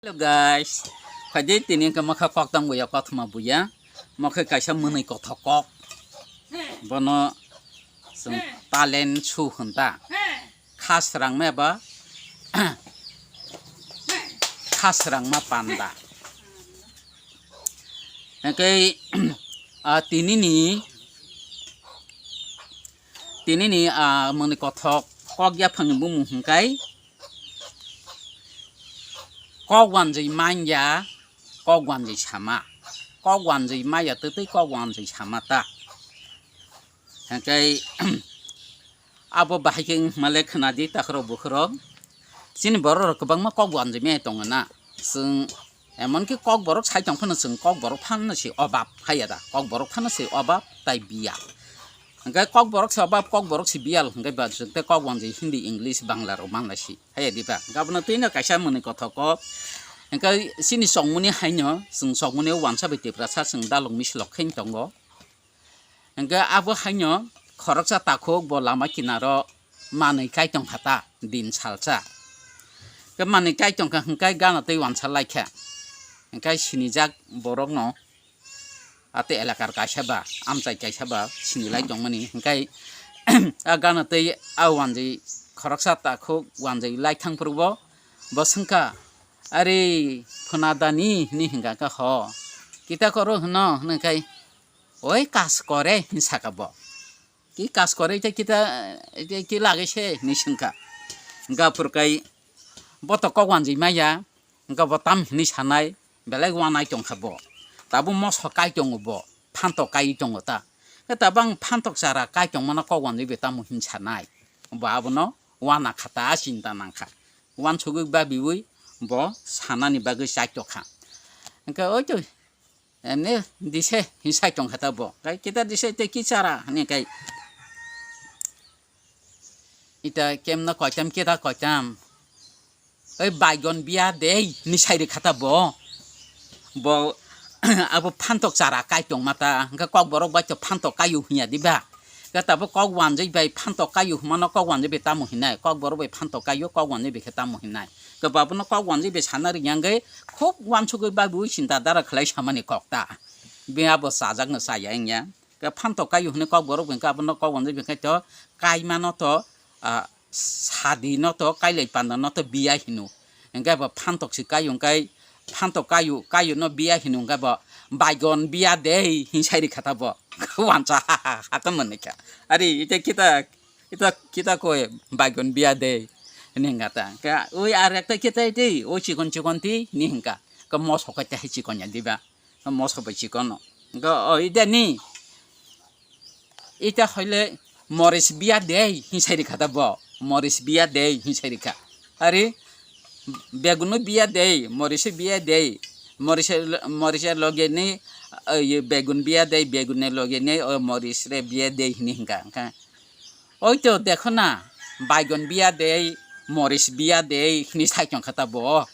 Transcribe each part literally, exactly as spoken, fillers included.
Hello guys, phaidi tini hwnkhe mokhe koktang buya kothoma buya, mokhe kaisa mwnwi kothok kok, bono chwng talent show hwn ta, kha srangma eba kha srangma panda. Hwnkhe ah, tinini tinini ah, mwnwi kothok kok yaphangni bumung hwnkhe kok wanjwi manya, kok wanjwi sama, kok wanjwi maya twtwi kok wanjwi sama ta. Hwnkhe abo bahai khe wngma le khwnadi takhorok bukhorok. Chini borok rok kwbangma kok wanjwi maya tongo na. Chwng emonki kok borok sai tong phano chwng kok borok phano se obab haya da. Kok borok phano se obab tai biyal. Hwnkhe kok borok se obab, kok borok se biyal hwnkhe ba chwng tei kok wanjwi Hindi, English, Bangla rok manlai si. Haya diba? Hwnkhe abono twino kaisa mwnwi kothok kok. Hwnkhe chini chongmani haino chwng chongmani wansa bai Tiprasa chwng dalok misilok khe tongo. Hwnkhe abo haino khoroksa takhuk bo lama kinaro manwi kai tongkha ta din salsa. Hwnkhe manwi kai tongkha hwnkhe gana tei wansa laikha. Hwnkhe sinijak borokno ate elakar kaisa ba, amchai kaisa ba sinilai tongmani. Hwnkhe a gana tei a wanjwi khoroksa takhuk wanjwi lai thang phuru bo, bo swngkha, "Are, phunadani?" hwnwi hwnkha khe, "Ho." "Kita koro?" hwno, hwnwi khai, "Oi, kas kore," hwnwi saka bo. "Ki kas kore, ite kita, ite ki lage se?" hwnwi swngkha. Hwnkhe aphuru khai bo to kok wanjwi maya, hwnkhe bo tam hwnwi sanai, belai wanai tongkha bo. Tabuk moso kai tongo bo, phantok kai tongo ta. Khe tabuk ang phantok chara kai tongmano kok wanjwi bai tamo hwnwi sanai. Bo abono wana kha ta, chinta nangkha. Wansugwi babiui bo sanani bagwi chai tokha. Hwnkhe oi to emne dise hwnwi sai tongkha ta bo. Kai kita dise tei ki chara hwnwi kai ita kemno koitam kita koitam. Oi baigon biya dei hwnwi sai rikha ta bo. Bo abo phantok chara kai tongma ta. Hwnkhe kok borok bai to phantok kaio hwnya diba? Khe tabuk kok wanjwi bai phantok kaio hwnmano kok wanjwi bai tamo hwnwi nai? Kok borok bai phantok kaio, kok wanjwi bai khe tamo hwnwi nai? Khe babono kok wanjwi bai sana rwngya hwnkhe khub wansugwi babiui chinta dara khlai samani kok ta. Be abo chajakno chaya wngya. Khe phantok kaio hwnwi kok borok bai khe abono kok wanjwi bai khe to kaimano to, ah, sadino to kailai pandano to biya hino. Hwnkhe bo phantok se kaio hwnkhe phantok kaio, kaio no biya hino hwnkhe bo baigon biya dei hwnwi sai rikha ta bo. Wansa ha ha ha khe mwnwi kha. Ari ite kita, ita kita koi baigon biya dei hwnwi hwnkha ta. Khe oi ar ekta kita ite oi chikon chikon ti hwnwi hwnkha. Khe moso khe te hai chikon ya diba? Moso bai chikon no. Hwnkhe o ite ni ita hoile moris biya dei hwnwi sai rikha ta bo. Moris biya dei hwnwi sai rikha. Ari begun no biya dei, moris biya dei. Moris, moris loge ni, eh, begun biya dei, begun ni loge ni, oh, moris re biya dei hwnwi hwnkha. Hwnkhe oi to dekho na, baigon biya dei, moris biya dei hwnwi sai tongkha ta bo.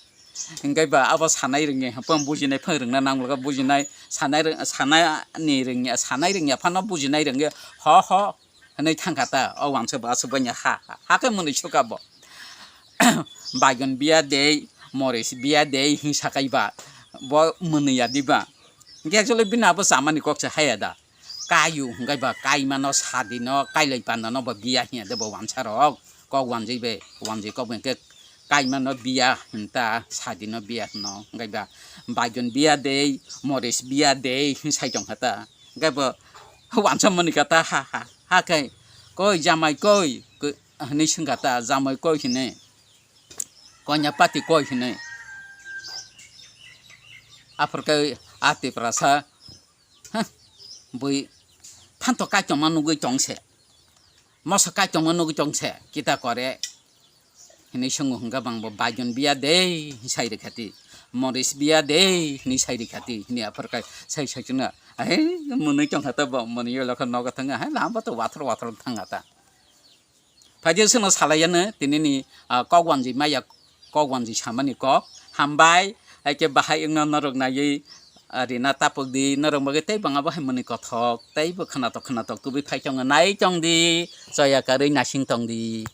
Hwnkhe ba abo sanai rwngya, phang bujinai phang rwngna nanglo, bujinai sanai rwng-, sanani rwngya, sanai rwngya phano bujinai rwngya, ho ho hwnwi thangkha ta, o wansa bo aswk banya ha, ha, ha khe mwnwi sukha bo. Baigon biya dei, moris biya dei hwnwi sakai ba, bo mwnwi ya diba? Hwnkhe actually bini abo chamani kok se haya da. Kayu hwnkhe ba kaimano sadino kailai pandano bo biya hinya de bo wansa rok. Kok wanjwi be, wanjwi kok hwnkhe kaimano biya hinta, sadino biya hino. Hwnkhe ba baigon biya dei, moris biya dei hwn sai tongkha ta. Hwnkhe bo wansa mani kha ta ha ha ha khe, "Koi jamai koi?" hwnwi swngkha ta, "Jamai koi?" hwnwi, "Konya pati koi?" hwnwi. Aphuru khe a Tiprasa, "Huh, bui phantok kai tongma nugwi tong se, moso kai tongma nugwi tong se, kita kore?" hwnwi swngo hwnkha bang bo, "Baijon biya dei," hwn sai rwkha ti, "Moris biya dei," hwnwi sai rwkha ti, hwnwi aphuru khe sai sai chwngno, "Ahei, mwnwi tongkha ta bo, mwnwi yolo khe nogo thangkha, hai lama bo to wathor wathor thangkha ta." Phaidi chwngno salaiyano tinini, ah, kok wanjwi maya, kok wanjwi samani kok. Hambai, hai khe bahai wngno norok naiwi, ah, rina tapuk di, norok bagwi tei bang abo hai mwnwi kothok, tei bo khwnatok khwnatok tubui phai tongo, nai tong di, choya karwi nasing tong di.